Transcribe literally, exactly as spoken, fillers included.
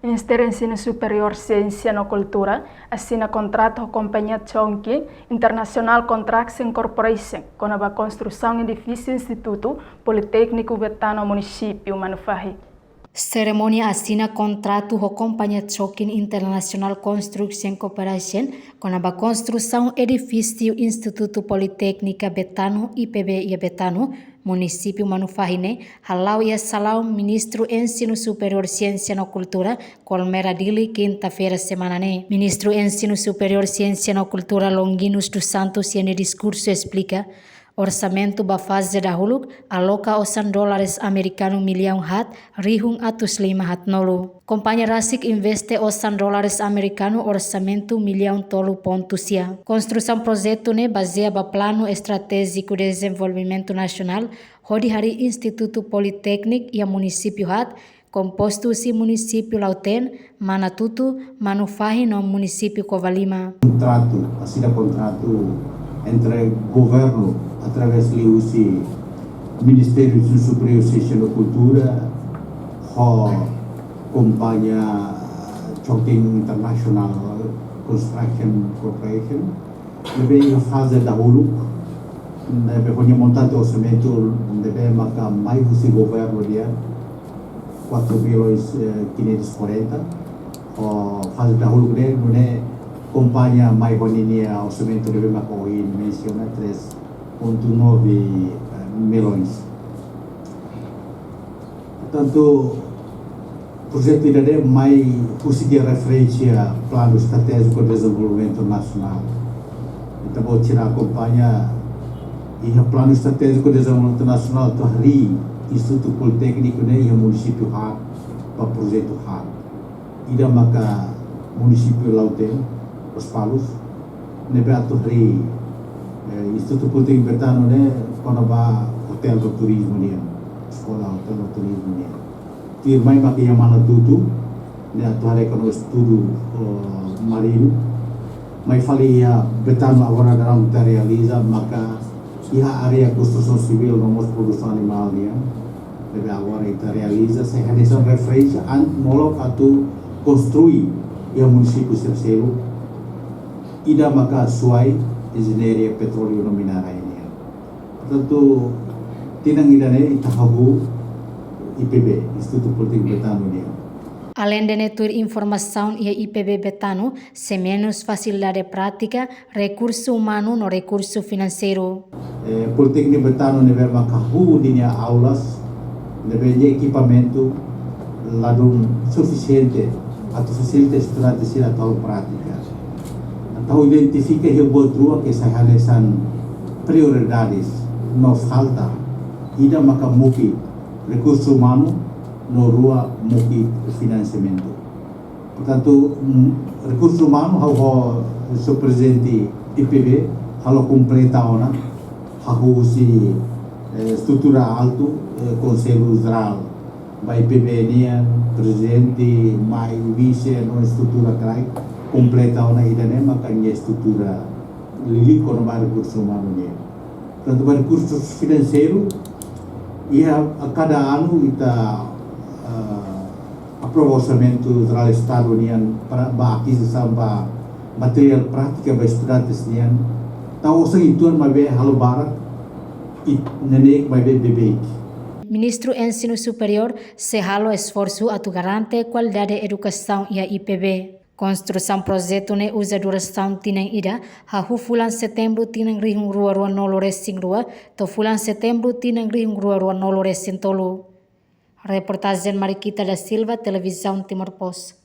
Ministériu Ensinu Superiór, Siénsia no Kultura asina kontratu ho kompañia Chongqing International Construction Corporation kona-ba konstrusaun edifísiu Institutu Politékniku Betano, munisípiu Manufahi. Serimónia asina kontratu ho kompañia Chongqing International Construction Corporation kona-ba konstrusaun edifísiu Institutu Politéknika Betano, I P B, iha Betano, munisípiu Manufahi ne'e hala'o iha salaun Ministru Ensinu Superiór, Siénsia no Kultura, Colmera Dili, kinta-feira semana ne'e. Ministru Ensinu Superiór, Siénsia no Kultura, Longuinus dos Santos, iha nia diskursu esplika, orsamentu ba faze dahuluk aloka osan dólares amerikanu millaun haat rihun atus lima haatnulu. Kompañia rasik investe osan dólares amerikanu orsamentu millaun tolu pontu sia. Konstrusaun projetu ne'e bazeia ba Planu Estratéjiku Dezenvolvimentu Nasionál, hodi harii Institutu Politékniku iha munisípiu haat, kompostu husi munisípiu Lautém, Manatuto, Manufahi no munisípiu Covalima. Kontratu, asina kontratu entre governu através liuhusi Ministériu Superiór Siénsia no Kultura ho kompañia Chongqing International Construction Corporation. Ne'ebé iha faze dahuluk, ne'ebé ho nia montante orsamentu ne'ebé maka mai husi governu nian, quatro milhões, eh, quinhentos e quarenta. Ho faze dahuluk ne'e, nune'e kompañia mai ho ninia orsamentu ne'ebé maka ohin mensiona, três ponto nove, eh, milhões. Portantu, projetu ida-ne'e mai husi referénsia Planu Estratéjiku Dezenvolvimentu Nasionál. Entaun, buat sira akompaña iha Planu Estratéjiku Dezenvolvimentu Nasionál atu harii Institutu Politékniku ne'e iha munisípiu haat, ba projetu haat. Ida maka munisípiu Lautém, Lospalos, ne'ebé atu harii, eh, Institutu Politékniku Betano ne'e kona-ba hotel no turizmu nian, eskola hotel no turizmu nian. Tuirmai maka iha Manatuto, ne'e atu haree kona-ba estudu, eh, marínu. Mai fali iha Betano agora daudaun ita realiza, maka iha área konstrusaun sivíl no mós produsaun animál nian. Ne'ebé agora ita realiza, sai hanesan referénsia an molok atu konstrui iha munisípiu sira seluk. Ida maka Suai, Enjeñaria Petróleu no Minerais nian. Portantu, tinan ida-ne'e ita hahú I P B, Institutu Politékniku Betano nian. Aleinde ne'e, tuir informasaun iha I P B Betano, sei menus fasilidade prátika, rekursu umanu no rekursu finanseiru. Eh, Politékniku Betano ne'ebé maka hahú ninia aulas, ne'ebé nia ekipamentu ladún sufisiente atu fasilita estudante sira atu halo prátika. Entaun identifika iha buat rua ke sai hanesan prioridades no falta, ida maka mukit rekursu umanu no rua mukit finansiamentu. Portantu, mm, rekursu umanu ha'u ho Señór Prezidente I P B halo kompleta ona, hahú husi, eh, estrutura altu, eh, Konsellu Jerál ba I P B nian, prezidente, mai, vise, no estrutura kraik, kompleta ona ida-ne'e maka nia estrutura liuliu kona-ba rekursu umanu nian. Portantu, ba rekursu finanseiru, iha kada anu ita, eh, aprova orsamentu jerál Estadu nian para ba akizisaun ba materiál prátika ba estudantes nian. Tau osan uitoan maibé halo barak, i neineik maibé beibeik. Ministru Ensinu Superiór sei halo esforsu atu garante kualidade edukasaun iha I P B. Konstrusaun projetu ne'e uza durasaun tinan ida, hahú fulan Setembru tinan rihun rua rua nulu resin rua, to'o fulan Setembru tinan rihun rua rua nulu resin tolu. Reportajen Mariquita da Silva, Televizaun Timor Post.